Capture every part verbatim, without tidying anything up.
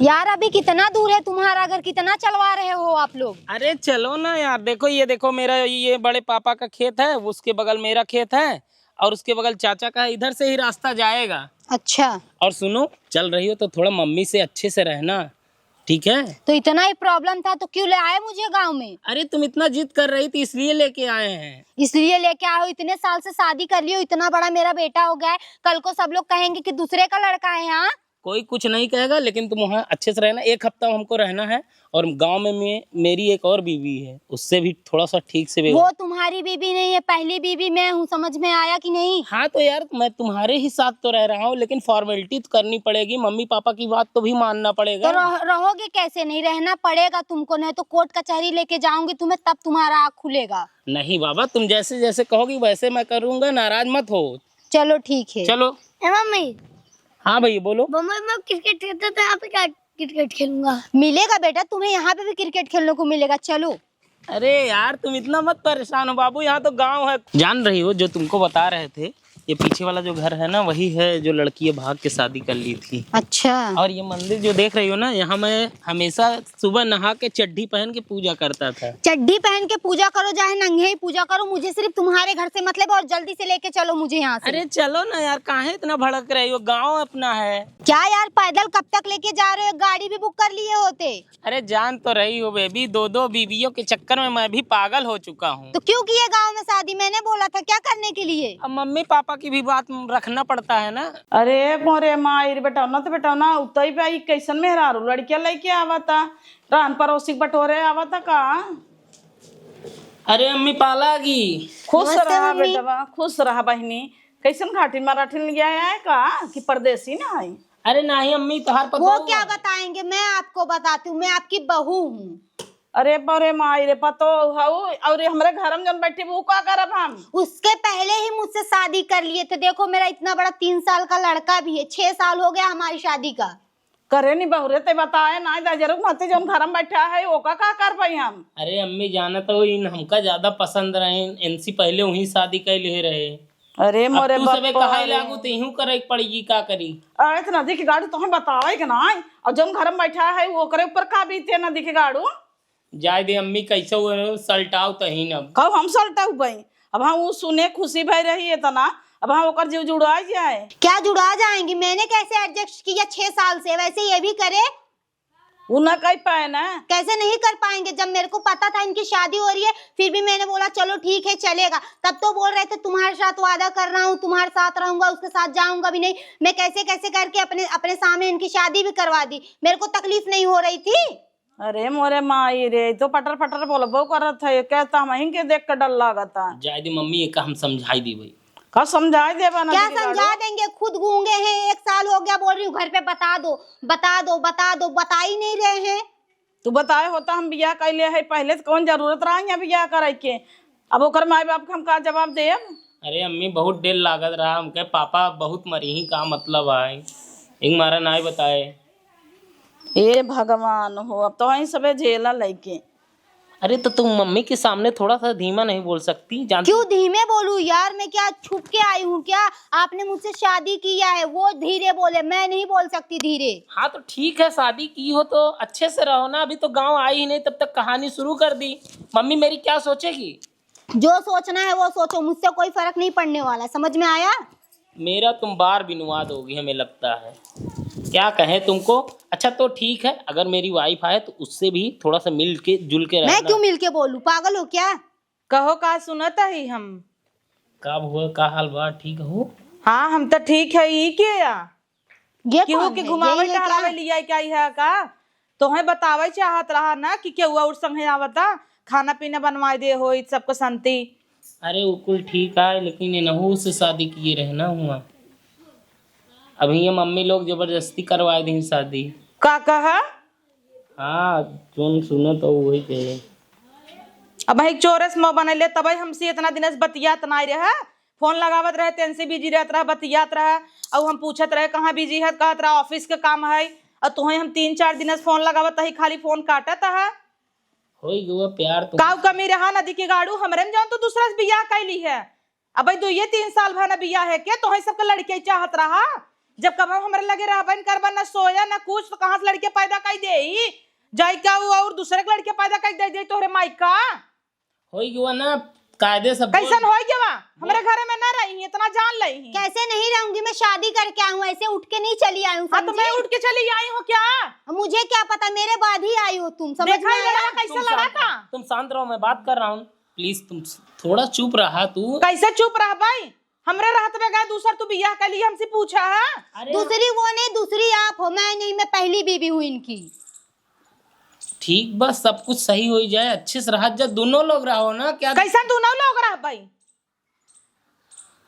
यार, अभी कितना दूर है तुम्हारा घर, कितना चलवा रहे हो आप लोग? अरे चलो ना यार, देखो, ये देखो, मेरा, ये बड़े पापा का खेत है, उसके बगल मेरा खेत है, और उसके बगल चाचा का है, इधर से ही रास्ता जाएगा। अच्छा। और सुनो, चल रही हो तो थोड़ा मम्मी से अच्छे से रहना, ठीक है? तो इतना ही problem था तो क्यों ले आए मुझे गाँव में? अरे, तुम इतना जिद कर रही थी, इसलिए लेके आए हैं। इसलिए लेके आए हो? इतने साल से शादी कर लियो, इतना बड़ा मेरा बेटा हो गया है, कल को सब लोग कहेंगे कि दूसरे का लड़का है। हाँ, कोई कुछ नहीं कहेगा, लेकिन तुम वहाँ अच्छे से रहना, एक हफ्ता हमको रहना है। और गांव में मे-, मेरी एक और बीवी है, उससे भी थोड़ा सा ठीक से व्यवहार। वो तुम्हारी बीवी नहीं है, पहली बीवी मैं हूँ, समझ में आया कि नहीं? हाँ तो यार, मैं तुम्हारे ही साथ तो रह रहा हूँ, लेकिन formality तो करनी पड़ेगी, मम्मी पापा की बात तो भी मानना पड़ेगा। तो रह-, रहोगे कैसे नहीं? रहना पड़ेगा तुमको, नहीं तो court कचहरी लेके जाऊंगी तुम्हें, तब तुम्हारा आँख खुलेगा। नहीं बाबा, तुम जैसे जैसे कहोगी वैसे मैं करूंगा, नाराज मत हो। चलो ठीक है। चलो। ए मम्मी। हाँ भैया बोलो। मम्मी, मैं क्रिकेट खेलता था, यहाँ पे क्या क्रिकेट खेलूंगा? मिलेगा बेटा, तुम्हें यहाँ पे भी क्रिकेट खेलने को मिलेगा। चलो। अरे यार, तुम इतना मत परेशान हो बाबू, यहाँ तो गांव है। जान रही हो, जो तुमको बता रहे थे, ये पीछे वाला जो घर है ना, वही है जो लड़की ये भाग के शादी कर ली थी। अच्छा। और ये मंदिर जो देख रही हो ना, यहाँ मैं हमेशा सुबह नहा के चड्ढी पहन के पूजा करता था। चड्ढी पहन के पूजा करो चाहे नंगे ही पूजा करो, मुझे सिर्फ तुम्हारे घर से मतलब है और जल्दी से लेके चलो मुझे यहाँ से। अरे चलो ना यार, काहे इतना भड़क रही हो, गांव अपना है। क्या यार, पैदल कब तक लेके जा रहे हो? गाड़ी भी बुक कर लिए होते। अरे जान तो रही हो बेबी, दो दो बीवियों के चक्कर में मैं भी पागल हो चुका हूँ। तो क्यों किए गाँव में शादी? मैंने बोला था क्या करने के लिए? अब मम्मी पापा की भी बात रखना पड़ता है ना। अरे मोरे माई रे, बेटौना तो बेटौना, उतई पे ई कैसन मेहरारू लड़किया लेके आवता, रान पड़ोसी के बटोरे आवता का? अरे अम्मी पालागी। खुश नमस्ते रहा मम्मी। बेटवा, खुश रहा बहिनी। कैसन घाटिन मराठिन लिया है का कि परदेसी ना है? अरे नाही अम्मी, तोहार पतोह वो क्या बताएंगे, मैं आपको बताती हूँ, मैं आपकी बहू हूँ। अरे बरे माई रे, पतोह हऊ, और ये हमरे घर में जौन बैठी, वो का करब हम? उसके पहले ही मुझसे शादी कर लिए थे। देखो, मेरा इतना बड़ा तीन साल का लड़का भी है, छह साल हो गया हमारी शादी का। करे नी बहुरे, ते बताए ना, जा जरूर मत, जौन घर में बैठा है, ओका का कर पाई हम? अरे अम्मी, जाना तो इन हमका ज्यादा पसंद रहे, इनसे पहले वहीं शादी कर ले रहे। अरे अब मोरे तू सबे बप्पा कहाई रे। लागू, तो इहू करे के पड़ेगी, का करी? अरे, तो नदी के गाड़ी तोहे बतावे के ना, और जौन घर में बैठा है, वो ओकरे ऊपर का बीते नदी के गाड़ू? जाए दे अम्मी, कैसे वो सलटाव तहीन अब। कब हम सलटाऊ बई? अब हम उ सुने खुशी भई रही इतना, अब हम ओकर जीव जुड़ा जाए। क्या जुड़ा जाएंगी? मैंने कैसे adjust किया छह साल से, वैसे ये भी करे। वो ना कर पाए ना। कैसे नहीं कर पाएंगे? जब मेरे को पता था इनकी शादी हो रही है, फिर भी मैंने बोला चलो ठीक है चलेगा। तब तो बोल रहे थे तुम्हारे साथ वादा कर रहा हूँ, तुम्हारे साथ रहूंगा, उसके साथ जाऊंगा भी नहीं। मैं कैसे कैसे करके अपने, अपने सामने इनकी शादी भी करवा दी, मेरे को तकलीफ नहीं हो रही थी। अरे मोरे माई रे, तो पटर पटर बोलबो करत है, क्या तो हमहिन के देख के डर लागता। जाए दी मम्मी, एका हम समझाई दी भाई। का समझाई देबा ना क्या दीदी समझा गाड़ू? देंगे? खुद गूंगे हैं, एक साल हो गया बोल रही हूँ घर पे बता दो, बता दो, बता दो, बता ही नहीं रहे हैं। तू बताए होता हम बियाह कैले है पहले, तो कौन जरूरत रहा यहाँ बियाह करे के? अब ओकर माई बाप के हम का जवाब देब? अरे अम्मी, बहुत डेर लागत रहा हमके, पापा बहुत मरी ही, का मतलब है, एक मारा नाई बताए। ए भगवान हो, अब तो वहीं सबे झेला लइके। अरे तो तुम मम्मी के सामने थोड़ा सा धीमा नहीं बोल सकती? जानती क्यों धीमे बोलूं यार, मैं क्या छुप के आई हूँ क्या? आपने मुझसे शादी किया है, वो धीरे बोले, मैं नहीं बोल सकती धीरे। हाँ तो ठीक है, शादी की हो तो अच्छे से रहो ना, अभी तो गांव आई ही नहीं, तब तक कहानी शुरू कर दी। मम्मी मेरी क्या सोचेगी? जो सोचना है वो सोचो, मुझसे कोई फर्क नहीं पड़ने वाला, समझ में आया? मेरा तुम बार बिनवा दोगी हमें लगता है। क्या कहें तुमको? अच्छा तो ठीक है, अगर मेरी wife आए तो उससे भी थोड़ा सा मिल के जुल के मैं रहना। क्यों मिल के बोलूं, पागल हो क्या? कहो का सुनत ही हम। का हुआ, का हाल बा, ठीक हो? हाँ हम तो ठीक है, ई के या? ये केहू कौन के है? घुमावे यही है टहरावे क्या? लिया क्या है का? तोहे बतावे चाहत रहा ना कि केहू और संगे आवता, खाना पीना बनवाए दे हो, इत सबको शांति। अरे वो कुल ठीक है, लेकिन इनहू से शादी किए रहे ना हुआ। अभी ये मम्मी लोग जबरदस्ती करवाए दी शादी। का कहा? हाँ, जोन सुनो तो वही कहे। अब एक चोरस मौ बनैले, तबे हमसे इतना दिन से बतियात नाई रहे। फोन लगावत रहे, तेनसे बिजी रहत रहा, बतियात रहा। और हम पूछत रहे, "कहाँ बिजी है?" कहत रहा, "ऑफिस के काम है।" और तुहें हम तीन चार दिन से फोन लगावत ही, खाली फोन काटत है। होई गवा प्यार तो। काऊ कमी रहा नदी के गाड़ू, हमरे में जौन तू दूसरा से बियाह कैली है। अब भाई, दुइये तीन साल भा ना बियाह है के, तोहे सबके लड़के चाहत रहा। जब कबहुँ हमरे लगे रहबे न करबा, न सोया न कुछ, तो कहाँ से लड़के पैदा कइ देई? जाई का उ और दूसरे के लड़के पैदा कइ दे, दे तोहरे माई का? होई गवा ना, कायदे से बोल। कैसन होई गवा? हमरे घरे में ना रही, इतना जान लई ही। कैसे नहीं रहूंगी, मैं शादी करके आई हूँ, ऐसे उठ के नहीं चली आई हूँ, हाँ, तो समझी? मैं उठ के चली आई हूँ क्या? मुझे क्या पता, मेरे बाद ही आई हो तुम, समझ देखा में ही आया? लड़ा, कैसे तुम लड़ा शांत था? रहो, तुम शांत रहो, मैं बात कर रहा हूँ। प्लीज तुम थोड़ा चुप रहा तू। कैसे चुप रहा भाई? हमरे रहत में गए दूसर तू बियाह कर लिए, हमसे पूछा है? अरे दूसरी वो नहीं, दूसरी आप हो, मैं नहीं, मैं पहली बीवी हूँ इनकी। ठीक बा, सब कुछ सही होइ जाए, अच्छे से रहत जा, दोनों लोग रहो ना। क्या कैसन दोनों लोग रहबई?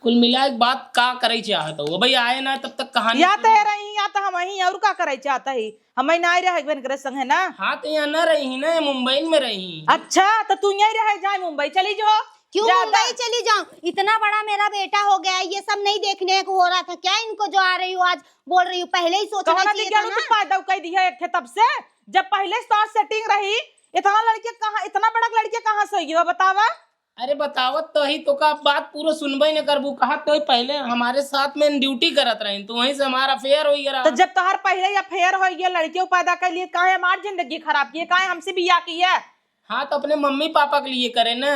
कुल मिला एक बात का करे चाहत हो भाई, आए ना तब तक कहानी या तो है रही, या तो हम वहीं, और का करे चाहत ही? हम ही ना रहे बेन करे संग, है ना? हाँ, तो यहाँ ना रही ना, मुंबई में रही। अच्छा, तो तू यहीं रहे, जाए मुंबई चली जाओ। क्यों ज्यादा मुंबई चली जाऊं? इतना बड़ा मेरा बेटा हो गया है, ये सब नहीं देखने को हो रहा था क्या इनको, जो आ रही हो आज बोल रही हो? पहले ही सोचना चाहिए था ना। तू पैदा कर दी है एक तब से, जब पहले से तो सेटिंग रही, इतना लड़के कहाँ, इतना बड़ा लड़के कहाँ से होई हो बतावा? अरे बतावत तो ही, तो का बात पूरा सुनबे न करबू? कहा तो ही पहले हमारे साथ में ड्यूटी करत रही, तो वहीं से हमारा अफेयर हो गया। तो जब तोहार पहले ही अफेयर हो गया, लड़के पैदा कर लिए, काहे हमार जिंदगी खराब किए, काहे हमसे बियाह किए? हाँ, तो अपने मम्मी पापा के लिए करे ना।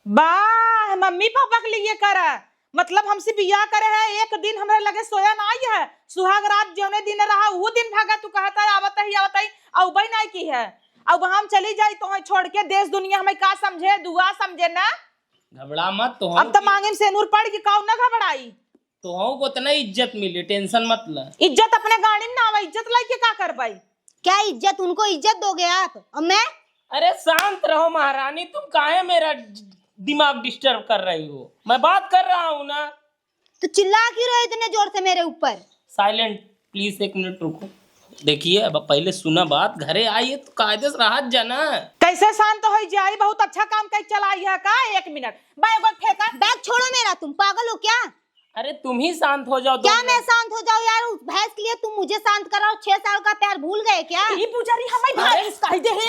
वाह, मम्मी पापा के लिए करे, मतलब हमसे बियाह करे है, एक दिन हमरे लगे सोया ना आई है, सुहाग रात जौने दिन रहा, वो दिन भागा, तू कहत है, आवत ही, आवत ही, अउबे ना की है। अब हम चली जाई तोहे छोड़ के, देश दुनिया हमें का समझे, दुआ समझे ना। घबरा मत, तोहू अब तो की मांगे में सेनूर पड़ के काऊ ना घबराई। तोहू को उतना इज्जत मिली, टेंशन मत ले। इज्जत अपने गाड़ी में ना आवे, इज्जत लेके का करबाई? क्या इज्जत? उनको इज्जत दोगे आप? और मैं? अरे शांत रहो महारानी, तुम काहे मेरा दिमाग डिस्टर्ब कर रही हो? मैं बात कर रहा हूँ ना। तो चिल्ला क्यों रहे इतने जोर से मेरे ऊपर? साइलेंट प्लीज, एक मिनट रुको। देखिए, अब पहले सुना बात, घरे आई है तो कायदे से रहत जाना। कैसे शांत हो जाई? बहुत अच्छा काम कइ चलाई है का? एक मिनट, बैग वैग फेंका। बैग छोड़ो मेरा, तुम पागल हो क्या? अरे तुम ही शांत हो जाओ, क्या दोनों। मैं शांत हो जाऊं यार? उस भैंस के लिए तुम मुझे शांत कराओ, छह साल का प्यार भूल गए क्या? ई पुजारी हमें अरे। भैंस कह दे है।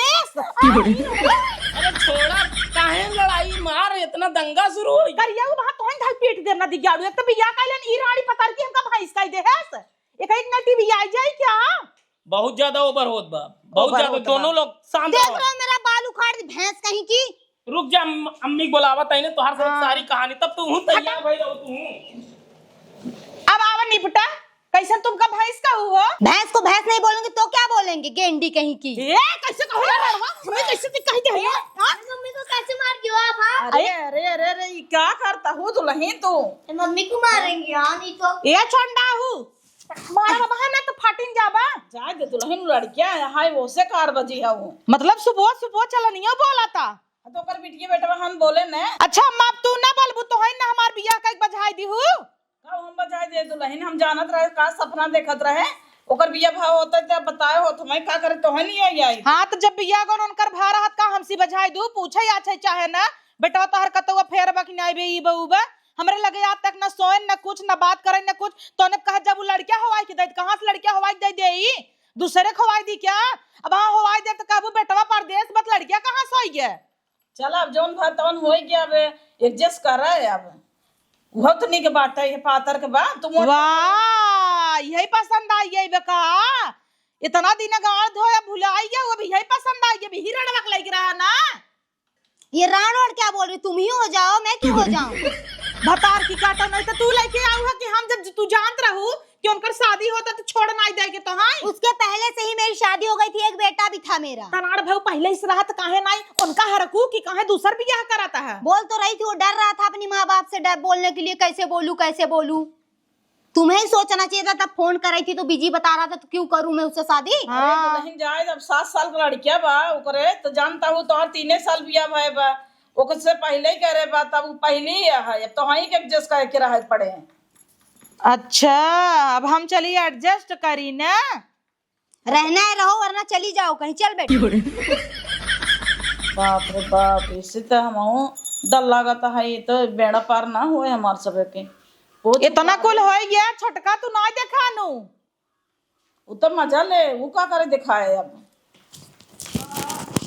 अरे छोड़ा, काहे लड़ाई मार, इतना दंगा शुरू हो गया। करिया वो वहां तोहन धल पीट देना दिगाड़ू, एक तो बिया कैलन ई रानी पतर की हमका भैंस कह दे है। एक एक ना टीवी आ जाए क्या? बहुत ज्यादा ओवर होत बा, बहुत ओवर ज्यादा। होत बा। दोनों लोग शांत देख रहो। रहे हो मेरा बाल उखाड़ दी भैंस कहीं की। रुक जा, अम-, अम्मी बुलावत है ना, तोहार साथ हाँ। सारी कहानी, तब तू हूँ तैयार भाई रहो तू हूँ। अब आवा निपटा, कैसन तुमका भैंस कहू हो? भैंस को भैंस नहीं बोलेंगे तो क्या बोलेंगे, गेंडी कहीं की। ए, कैसे कहू रे रड़वा? हमें कैसे तू कही दे? हाँ? मम्मी को कैसे मार दियो आप, हाँ? अरे, अरे, अरे, अरे, ये क्या करता हूँ दुल्हन तू? मम्मी को मारेंगे, हाँ, नहीं तो। ए, छोंडा हूँ। मारा बा ना तो फाटिन जाबा। जाए दे दुल्हन, लड़किया है, हाय, वो से कार बजी है वो। मतलब सुबह सुबह चलनियो बोला था। हाँ, तो ओकर बिटिया बेटवा हम बोले न। अच्छा अम्मा, अब तू ना बोलबू तो है ना हमार बियाह कई बजाई दिहू। का हम बजाई दे दुल्हन, हम जानत रहे का सपना देखत रहे, ओकर बियाह भाव होता तो बताए होत, मैं का करे तोहे नहीं आई आई। हाँ, तो जब बियाह गौन उनकर भा रहत का हमसे बजाई दू, पूछे आछे चाहे ना, बेटवा तोहर कतवा फेर बा कि नाई बे, ई बा, ऊ बा। हमरे लगे आज तक ना सोएन, ना कुछ, ना बात करेन, ना कुछ। तोने कहा जब उ लड़किया हवाई के दे, कहाँ से लड़किया हवाई के दे देई? दूसरे के हवाई दी क्या? अब हाँ हवाई दे तो कहबू बेटवा परदेस बत लड़किया कहाँ से होई गे? चल अब जौन भा तौन होई गया, अब एडजस्ट करा है। अब उहो तो नीक बात है, ये पातर के बा, तू मोट वाह, यही पसंद आई गई बे का? इतना दिन गाड़ धोया भुलाई गया, अब यही पसंद आई गया, अब यही रड़वा के लेके रहा ना। ये रान और क्या बोल रही, तुम ही हो जाओ, मैं क्यों हो जाऊं? भतार की काटो नहीं तो तू लेके आऊ है कि हम जब तू जानत रहू कि उनकर शादी होता तो छोड़ नाई देगे तो हाँ। उसके पहले से ही मेरी शादी हो गई थी, एक बेटा भी था मेरा। तनाड़ भाऊ पहले इस रहत काहे नाई उनका हरकू कि काहे दूसर बियाह कराता है? बोल तो रही थी, वो डर रहा था अपनी माँ बाप से डर बोलने के लिए, कैसे बोलूं, कैसे बोलूं। तुम्हें ही सोचना चाहिए था, तब फोन कराई थी तो बिजी बता रहा था, तो क्यों करूं मैं उससे शादी? अरे हाँ। दुल्हन जाए, जब सात साल का लड़किया बा ओकरे, तो जानता हूँ तोहर तीने साल बिया भय बा, ओकर से पहले ही करे बा, तब उ पहले ही है, अब तो वहीं के एडजस्ट करके रहे पड़े हैं। अच्छा, अब हम चलिए एडजस्ट करी ना। रहना है रहो, वरना चली जाओ कहीं, चल बैठो। बाप रे बाप, इससे तो हम डर लागत है, ये तो बेड़ा पार ना होए हमार सबके। वो इतना कुल हो गया, छोटका तू ना देखा नू। उ तो मजा ले, उ का करे दिखाए अब।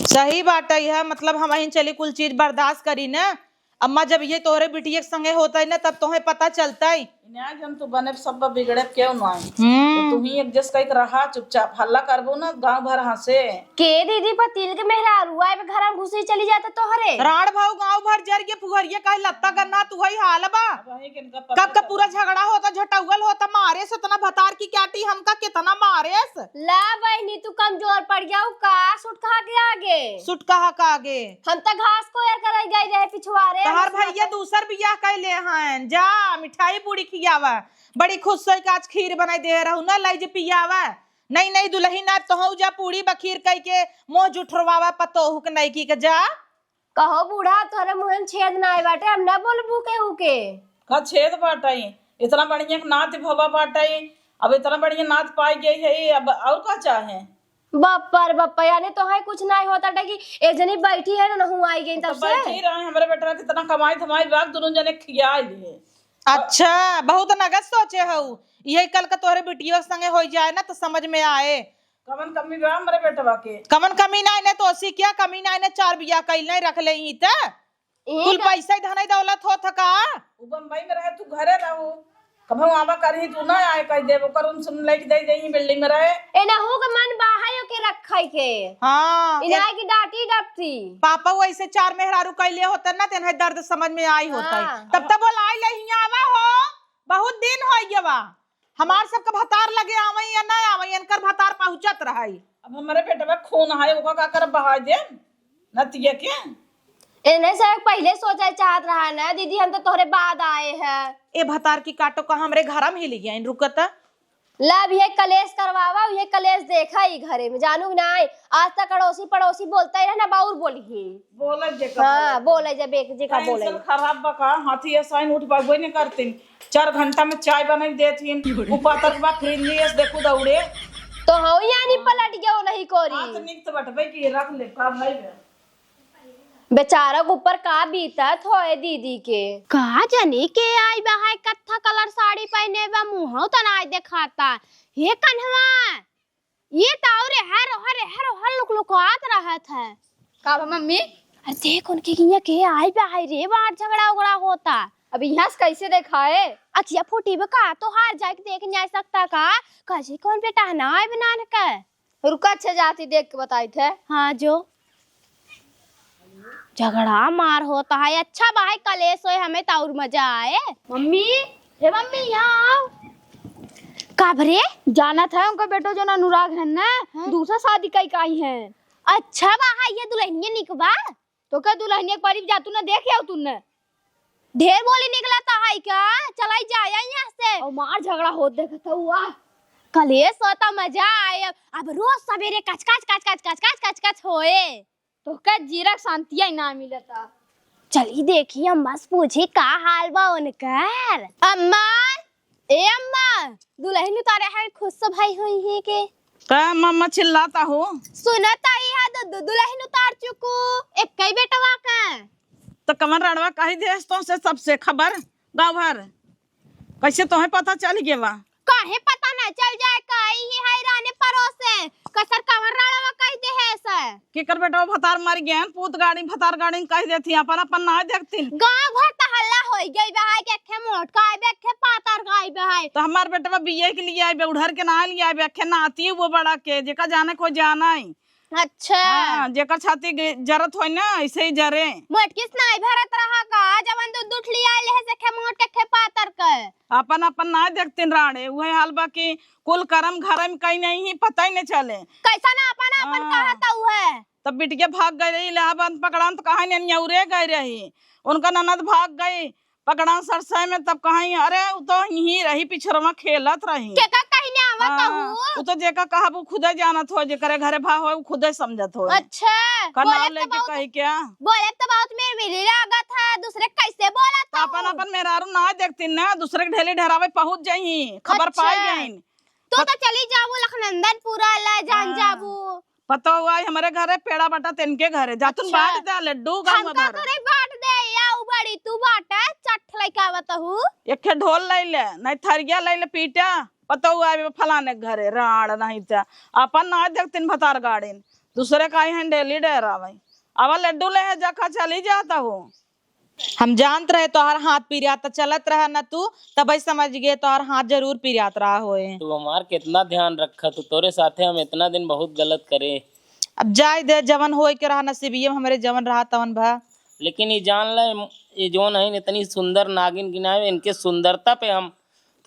सही बात है, यह मतलब हम अहिन चली कुल चीज बर्दाश्त करी ना। अम्मा, जब ये तोहरे बिटिया के संगे होता है ना, तब तोहे पता चलता है। न्याय जन तू बने, सब बिगड़े, केहू नाई। हम्म। तो तू ही एक जस कहिके रहा, चुपचाप हल्ला करबो ना, गाँव भर हँसे। के दीदी, पतील के मेहरारू आए बे, घर में घुसी चली जाता तोहरे। राड़ भाऊ गाँव भर जर के फुहरिया कहे लत्ता गन्ना, तू हई हाल बा। अब वही के इनका पता कब का चला। पूरा झगड़ा होता, झटौगल होता, मारे से इतना भतार की क्याटी हमका कितना मारे से। ला बहिनी, तू कमजोर पड़ गया का सुटकहा के आगे? सुटकहा के आगे? हम त घास कोयर करे गई रहे पिछवारे। तहार भैया दूसर बियाह कैले हैं, जा मिठाई पूड़ी खियावा। बड़ी खुश होई के आज खीर बनाई दे रहू ना, लाई जे पियावा। नई नई दुलहिन आब तोहू जा पूड़ी बखीर कई के मुँह जुठरवावा पतोहू के नईकी के, जा। कहो बूढ़ा, तोहरे मुँह में छेद नाई बाटे, अब ना बोलबू केहू के। का छेद बाटई? इतना बढ़िया नात भवा बाटई, अब इतना बढ़िया नात पाई गई है, अब और का चाहे? बप्पा रे बप्पा, यानी तोहे कुछ नाई होता टे कि एक जनी बैठी है ना, नहु आई गई तो तब से। बैठी रहे, हमरे बेटवा कितना कमाई धमाई बा, दोनों जने खिया लिए। अच्छा, बहुत नगद सोचे हऊ। यही कल का तोहरे बिटियो के संगे होई जाए ना तो समझ में आए। कवन कमी बा हमरे बेटवा के? कवन कमी नाई ने, तो ओसी क्या कमी नाई ने, चार बियाह कइल नाई रख ले ही त। ई कुल का पैसा ही धनई दौलत होत ह का? उ बम्बई में रहे, तू घरे रहू। कभू आवा करही, तू ना आए कह देब, ओकर उन सुन लेके दे देही, बिल्डिंग में रहे। ए ना हो के मन बाहर के रखे के। हाँ, इनाय ए की डांटी डपटी। पापा वैसे चार मेहरारू कैले होते ना, तेनहे दर्द समझ में आई होता है। हाँ। तब तब बोलाई ले हियाँ आवा हो, बहुत दिन हो गया बा। हमार सबके भतार लगे आवई या ना आवई, इनकर भतार पहुँचत रहई। अब हमरे बेटवा खून है, ओका का करब, बहाय देम नतिया के। एने से पहिले सोचे चाहत रहा ना दीदी, हम तो तोहरे बाद आए हैं। ए भतार की काटो का हमरे घर में ही ले गया इन रुकत। ला अब ये कलेश करवावा, ये कलेश देखा ही घरे में, जानू कि नाई, आज तक अड़ोसी पड़ोसी बोलता ही रहे ना, बाउर बोली ही। बोले जे का हाँ, बोले। बोले जब एक जे का काहे बोले। सब खराब बा का, हाथी असाइन उठ पाबे नहीं करतीन। चार घंटा में चाय बनाई देत हिन, उ पातर बा, फ्रिंजी एस देखू दौड़े। तो हऊ यानी पलट गयो नहीं कोरी। हाँ, तो निक तो बटबे की रख ले, का भाई बे। बेचारा के ऊपर का बीतत होए दीदी के। का जानी के आई बा है, कत्था कलर साड़ी पहने बा, मुँह तो नाई देखाता। हे कन्हवा, ये तो और हर, हर, हर, हर लुकलुकात रहत है। का बा मम्मी? अरे देख उनके हियाँ के आई बा है रे, बाहर झगड़ा उगड़ा होता। अब यहाँ से कैसे देखाए? अखिया फूटी बा का? तो हार जाके देख नहीं आ सकता का? काजी कौन बेटा है ना आए बनान का? रुका, अच्छे जाती देख के बताई थे। हाँ जो। झगड़ा मार होता है, अच्छा बा है कलेश होए, हमें तो और मजा आए। मम्मी, हे मम्मी, यहाँ आओ। का भरे? जानत है उनका बेटो जो अनुराग है ना, हाँ। दूसरा शादी कई काई है। अच्छा बा है, ये दुल्हनिया निक बा। तो का दुल्हनिया के बारी में जातू ना देख आओ तू ना। ढेर बोली निकला तो है का? चलाई जाए यहाँ से। और मार झगड़ा होत देखत हुआ। कलेश होता मजा आए। अब, अब रोज सवेरे कच कच, कच कच, कच कच, कच कच होए। तो के जीरा के शांतिया ही ना मिलता। चली देखी अम्मा से पूछी का हाल बा उनकर। अम्मा, ए अम्मा, दुल्हन उतारे है खुश तो भाई हुई है के? का मम्मा चिल्लाता हो? सुनत आई है दु-, दु-, दुल्हन उतार चुकू, एक कई बेटवा का। तो कमर रड़वा कही देस तो से सबसे खबर गाँव भर। कैसे तोहे पता चल गया बा? काहे पता ना चल जाए, का ई ही हैराने परोसे, कसर कमर रड़वा कही दे है से। केकर बेटवा भतार मर गया, पूत गाड़ी भतार गाड़ी कही देती, अपन अपन ना देखती। गाँव भर त हल्ला होई गई बा है कि अखे मोट का आइबे, अखे पातर का आइबे है। तो हमार बेटवा बियाह के लिए आइबे, उड़हर के ना लिए आइबे, अखे नाती वो बड़ा के, जेका जाने को जाना ही। अच्छा। हाँ, जेकर छाती गे-, जरत होई ना, ऐसे ही जरे। मोटकिस नाई भरत रहा का, जवन दूध उठली आइले है से खे मोट के खे पातर के। अपन अपन ना देखतीन राड़े, उहे हाल बा कि कुल करम घर में कहीं नहीं ही, पता ही नहीं चले। कैसा ना अपन अपन हाँ। कहत उहे। तब बिटिया भाग गई रही इलाहाबाद पकड़ान, तो कहा नहीं नियौरे गई रही, उनका ननद भाग गई। पकड़ान सरसों में तब कहीं, अरे, उ तो यहीं रही, पिछरवा खेलत रही। केका कहीं ने आवत हाँ, हूँ? उ तो जेका कहब, उ खुदे जानत हो, जेकरे घरे भा हो, उ खुदे समझत हो। अच्छा, का नाम बोले तो लेके बहुत, कही क्या? बोले तो बहुत मेरे मिली लागत है, दूसरे कैसे बोलत तो अपन, हूँ? अपन मेहरारू ना देखती ना, दूसरे के ढेली ढेरावे पहुँच जाई, खबर अच्छा। पाई जाइन। तू पत- तो चली जाबू लखनंदनपुरा, ला जान हाँ। जाबू। पता हुआ है हमारे घरे पेड़ा बटा तेनके घरे। जातुन अच्छा। बांट दे लड्डू गाँव हमका भर। तोरे बांट दे या उ बड़ी तू बांटे चट लइका आवत हूँ। एक ठे ढोल लइ ले, नहीं थरिया लइ ले पीटा। पता हुआ है फलाने के घरे राड़ नहीं त अपन ना देखतिन भतार गाड़िन। दूसरे का ही डेली डेरावे। अब लड्डू ले है जखा चली जाता हूँ। हम जानत रहे तोहार हाथ पिरियात, त चलत रहा न तू, तबही समझ गए तोहार हाथ जरूर पिरियात रहा होए। तू हमार कितना ध्यान रखा तू, तोरे साथे हम इतना दिन बहुत गलत करे। अब जाए दे, जवन होए के रहा नसीबिये में हमरे, जवन रहा तवन भा। लेकिन ये जान ले, ये जौन है इतनी सुंदर नागिन गिनाए, इनके सुंदरता पे हम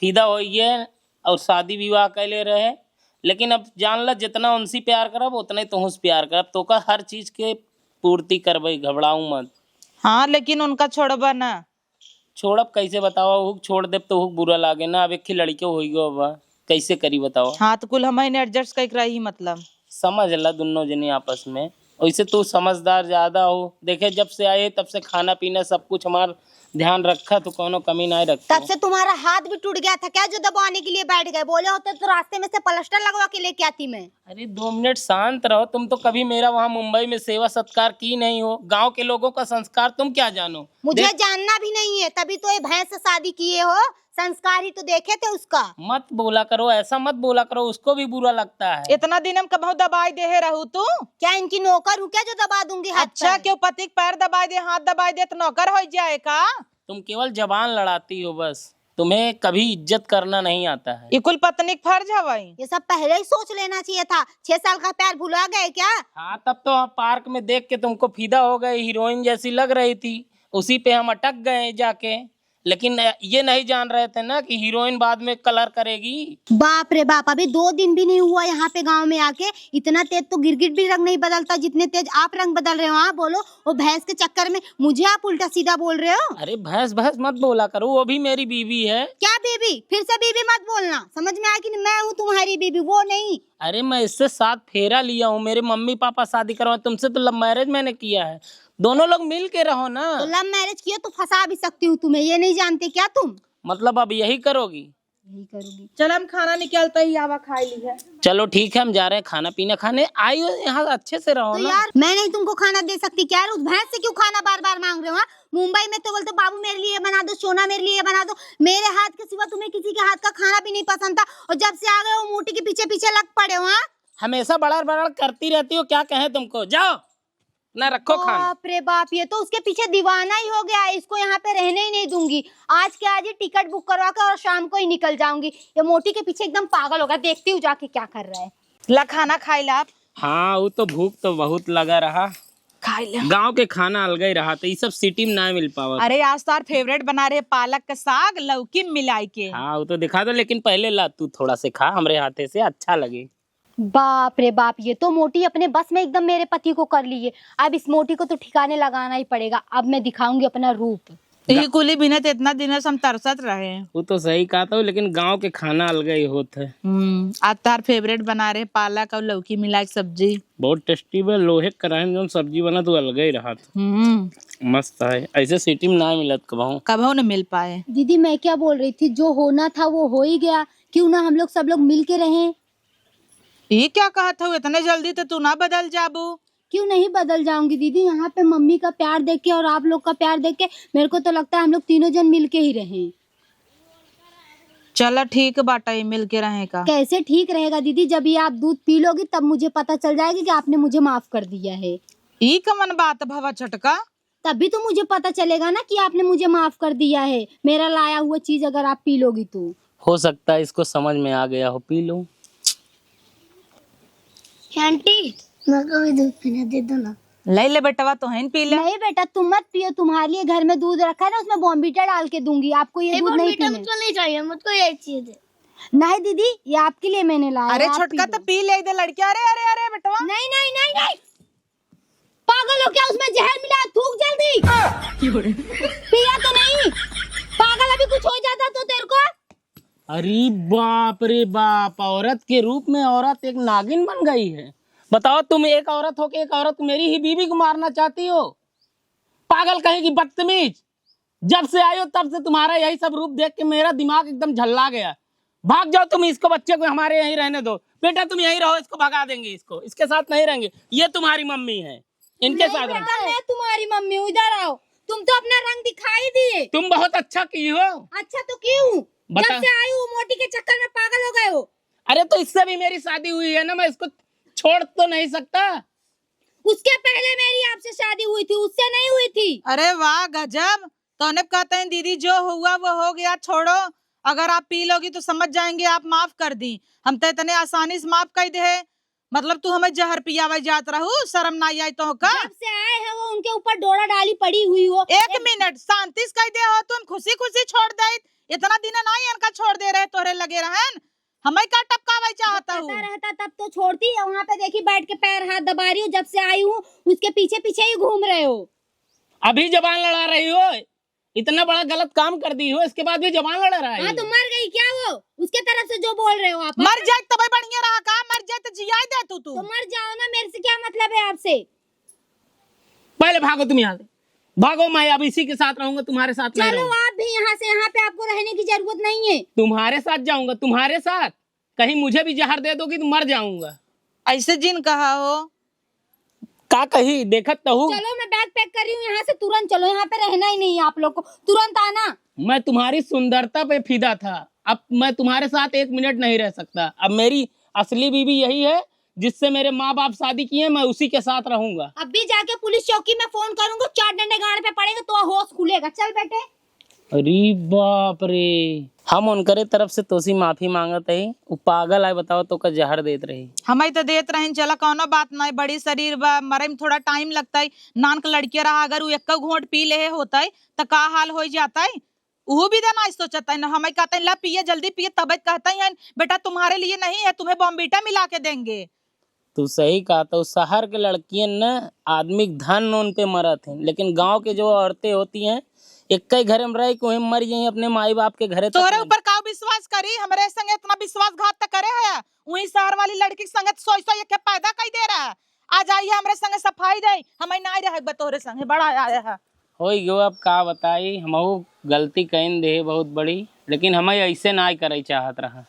फिदा होइए और शादी विवाह कैले रहे। लेकिन अब जान ल, जितना उनसे प्यार करब उतना ही तुहसे प्यार करब, तोका हर चीज के पूर्ति करबे, घबराऊ मत। हाँ, लेकिन उनका छोड़बा ना। छोड़ब कैसे बतावा, हुक छोड़ देब तो हुक बुरा लागे ना। अब एक ही लड़के होई गो बा, कैसे करी बतावा? हाँ, तो कुल हम ही एडजस्ट करके रही, मतलब। समझ ला दुनों जने आपस में, वैसे तू समझदार ज्यादा हो। देखे, जब से आए तब से खाना पीना सब कुछ हमार ध्यान रखा, तू कौनो कमी ना रखे। तब से तुम्हारा हाथ भी टूट गया था क्या, जो दबाने के लिए बैठ गए? बोले होते तो रास्ते में से प्लास्टर लगवा के लेके आती मैं। अरे, दो मिनट शांत रहो। तुम तो कभी मेरा वहाँ मुंबई में सेवा सत्कार की नहीं हो। गांव के लोगों का संस्कार तुम क्या जानो? मुझे देख जानना भी नहीं है, तभी तो ये भैंस से शादी किए हो। संस्कार ही तो देखे थे उसका। मत बोला करो, ऐसा मत बोला करो, उसको भी बुरा लगता है। इतना दिन हम कबहू दबाई देहे रहू तू? क्या इनकी नौकर हूँ क्या जो दबा दूंगी हाथ अच्छा, पैर? क्यों पति के पैर दबाई दे, हाथ दबाई दे तो नौकर हो जाए का? तुम केवल जबान लड़ाती हो बस, तुम्हें कभी इज्जत करना नहीं आता है। ये कुल पत्नी के फर्ज हवई। ये सब पहले ही सोच लेना चाहिए था। छह साल का प्यार भुला गए क्या? हाँ, तब तो हम पार्क में देख के तुमको फिदा हो गए, हीरोइन जैसी लग रही थी, उसी पे हम अटक गए जाके। लेकिन ये नहीं जान रहे थे ना कि हीरोइन बाद में कलर करेगी। बाप रे बाप, अभी दो दिन भी नहीं हुआ यहाँ पे गांव में आके, इतना तेज तो गिरगिट भी रंग नहीं बदलता जितने तेज आप रंग बदल रहे हो। हाँ, बोलो, वो भैंस के चक्कर में मुझे आप उल्टा सीधा बोल रहे हो। अरे भैंस भैंस मत बोला करो, वो भी मेरी बीवी है। क्या बीवी? फिर से बीवी मत बोलना, समझ में आया कि नहीं? मैं हूँ तुम्हारी बीवी, वो नहीं। अरे मैं इससे सात फेरा लिया हूँ, मेरे मम्मी पापा शादी करवाए, तुमसे तो लव मैरिज मैंने किया है। दोनों लोग मिल के रहो ना। तो लव मैरिज किए तो फंसा भी सकती हूँ तुम्हें, ये नहीं जानते क्या तुम? मतलब अब यही करोगी? यही करूंगी। चल हम खाना निकालता ही आवा खाई ली है। चलो ठीक है, हम जा रहे हैं खाना पीना खाने। आई हो यहाँ अच्छे से रहो तो ना। यार मैं नहीं तुमको खाना दे सकती क्या? उस भैंस से क्यों खाना बार बार मांग रहे हो? हाँ? मुंबई में तो बोलते बाबू मेरे लिए बना दो, सोना मेरे लिए बना दो। मेरे हाथ के सिवा तुम्हें किसी के हाथ का खाना भी नहीं पसंद था और जब से आ गए हो मोटी के पीछे पीछे लग पड़े हो। हाँ? हमेशा बड़र बड़र करती रहती हो, क्या कहें तुमको? जाओ ना, रखो खाना। बाप रे बाप, ये तो उसके पीछे दीवाना ही हो गया है, इसको यहाँ पे रहने ही नहीं दूंगी। आज के आज ही टिकट बुक करवा के और शाम को ही निकल जाऊंगी। ये मोटी के पीछे एकदम पागल हो गया, देखती हूँ जाके क्या कर रहा है। ला खाना खाई ला आप। हाँ, वो तो भूख तो बहुत लगा रहा। खाई ला। गाँव के खाना अलग ही रहा, तो ये सब सिटी में ना मिल पावा। अरे आज तो यार फेवरेट बना रहे पालक का साग लौकी मिलाई के। हाँ, वो तो दिखा दो, लेकिन पहले ला तू थोड़ा से खा, हमरे हाथे से अच्छा लगे। बाप रे बाप, ये तो मोटी अपने बस में एकदम मेरे पति को कर ली है। अब इस मोटी को तो ठिकाने लगाना ही पड़ेगा। अब मैं दिखाऊंगी अपना रूप। ये कुली बिना तो इतना दिन से हम तरसत रहे। वो तो सही कहा था, लेकिन गांव के खाना अलग ही होत है। हम्म, आज तार फेवरेट बना रहे पालक और लौकी मिला के सब्जी। बहुत टेस्टी बा, लोहे के कढ़ाई में जौन सब्जी बना तो अलग ही रहा था। हम्म। मस्त है, ऐसे सिटी में ना मिलत कबहू। कबहू न मिल पाए। दीदी मैं क्या बोल रही थी, जो होना था वो हो ही गया, क्यों ना हम लोग सब लोग मिल के रहें। ये क्या कहत हऊ, इतने जल्दी तो तू ना बदल जाबू। क्यों नहीं बदल जाऊंगी दीदी, यहाँ पे मम्मी का प्यार देख के और आप लोग का प्यार देख के मेरे को तो लगता है हम लोग तीनों जन मिल के ही रहें। चला ठीक बाटा, ये मिल के रहे का। कैसे ठीक रहेगा दीदी, जब ये आप दूध पी लोगी तब मुझे पता चल जाएगी कि आपने मुझे माफ कर दिया है। ई कमन बात भवा छोटका? तभी तो मुझे पता चलेगा ना कि आपने मुझे माफ कर दिया है, मेरा लाया हुआ चीज अगर आप पी लोगी तो। हो सकता है इसको समझ में आ गया हो, पी लो। आंटी, मेरे को भी दूध पीने दे दो ना। ले ले बेटवा, तो हैं पी ले। नहीं बेटा, तुम मत पियो, तुम्हारे लिए घर में दूध रखा है ना, उसमें बॉर्नवीटा डाल के दूंगी आपको, ये दूध नहीं पीने। मुझको नहीं चाहिए, मुझको यही चीज है। नहीं दीदी, ये आपके लिए मैंने लाया है, अरे आप छोटका पी लो। तो पी ले दे लड़किया। अरे अरे अरे बेटवा, नहीं नहीं नहीं नहीं। पागल हो क्या? उसमें जहर मिला है, थूक जल्दी। पिया तो नहीं? पागल, अभी कुछ हो जाता तो तेरे को। अरे बाप रे बाप, औरत के रूप में औरत एक नागिन बन गई है। बताओ, तुम एक औरत होके एक औरत मेरी ही बीवी को मारना चाहती हो? पागल कहीं की, बदतमीज। जब से आई हो तब से तुम्हारा यही सब रूप देख के मेरा दिमाग एकदम झल्ला गया। भाग जाओ तुम, इसको, बच्चे को हमारे यहीं रहने दो। बेटा तुम यहीं रहो, इसको भगा देंगे, इसको, इसके साथ नहीं रहेंगे। ये तुम्हारी मम्मी है, इनके साथ रहो। बेटा, मैं तुम्हारी मम्मी हूँ, इधर आओ। तुम तो अपना रंग दिखाई दिए। तुम बहुत अच्छा की हो। अच्छा तो क्यों? बता। जब से आई हूँ मोटी के चक्कर में पागल हो गए हो। अरे तो इससे भी मेरी शादी हुई है ना, मैं इसको छोड़ तो नहीं सकता। उसके पहले मेरी आपसे शादी हुई थी, उससे नहीं हुई थी। अरे वाह, गजब। तोने कहते हैं, "दीदी, जो हुआ वो हो गया, छोड़ो। अगर आप पी लोगी तो समझ जाएंगे, आप माफ कर दी। हम तो इतने आसानी से माफ कर दे।" मतलब तू हमें जहर पियावे जात रहू, शर्म ना आई तोहका? जब से आए हैं वो उनके ऊपर डोरा डाली पड़ी हुई हो। एक एक मिनट, शांति से कह दे हो, तुम खुशी खुशी छोड़ दे। इतना दिन ना इनका छोड़ दे रहे, तोहरे लगे रहन। हमें का टपकावे चाहता पता हूँ? रहता तब तो छोड़ती है, वहाँ पे देखी बैठ के पैर हाथ दबा रही हूँ, जब से आई हूँ उसके पीछे पीछे ही घूम रहे हो। अभी जबान लड़ा रही हो, इतना बड़ा गलत काम कर दी हो, इसके बाद भी जबान लड़ा रही हाँ, हो। तो मर गई क्या वो? उसके तरफ से जो बोल रहे हो आप। मर जाए तबे बढ़िया रहा का? मर जाए तो जियाए दे तू, तू। तो मर जाओ ना, मेरे से क्या मतलब है आपसे? पहले भागो तुम यहाँ से, भागो। मैं अब इसी के साथ रहूंगा, तुम्हारे साथ नहीं चलो रहूंगा। आप भी यहाँ से, यहाँ पे आपको रहने की जरूरत नहीं है। तुम्हारे साथ जाऊंगा, तुम्हारे साथ। कहीं मुझे भी जहर दे दोगी तो मर जाऊंगा। ऐसे जिन कहा हो। का कही, देखत तो हूँ। चलो, मैं बैग पैक कर रही हूँ यहाँ से, तुरंत चलो, यहाँ पे रहना ही नहीं है आप लोग को, तुरंत आना। मैं तुम्हारी सुंदरता पे फिदा था, अब मैं तुम्हारे साथ एक मिनट नहीं रह सकता। अब मेरी असली बीवी यही है जिससे मेरे माँ बाप शादी किए, मैं उसी के साथ रहूंगा। अभी जाके पुलिस चौकी में फोन करूंगा, चार डंडे गाड़ पे पड़ेंगे तो होश खुलेगा। चल बेटे। अरे बाप रे, हम उनकरे तरफ से तोसी माफी मांगत हई। उ पागल आए, बताओ, तोका जहर देत रही। हमई तो देत रहिन, चला कौनो बात नहीं, बड़ी शरीर बा, मरे में थोड़ा टाइम लगता है। नान के लड़किया रहा, अगर उ एक घोंट पी लेहे होता है तो का हाल हो जाता है? उहू भी देना सोचत है ना, हमई कहते हैं, "ला पिए, जल्दी पिए," तब कहते हैं, "बेटा, तुम्हारे लिए नहीं है, तुम्हें बॉम्बीटा मिला के देंगे।" तू सही कहा, तो शहर के लड़कियन न आदमी के धन उन पे मरत हैं, लेकिन गांव के जो औरतें होती हैं, एक ही घर में रह के वहीं मर जाई अपने माई बाप के घरे तक तोहरे नहीं। ऊपर का विश्वास करी? हमरे संगे इतना विश्वासघात त करे है, वही शहर वाली लड़की के संगे सोई सोई एक पैदा कई दे रहा है। आ जाइए हमरे संगे सफाई दे, हमें ना रहे बा तोहरे संगे, बड़ा आया है। होई गयो, अब का बताई, हमहू गलती कइन दे बहुत बड़ी, लेकिन हमें ऐसे ना करे चाहत रहा।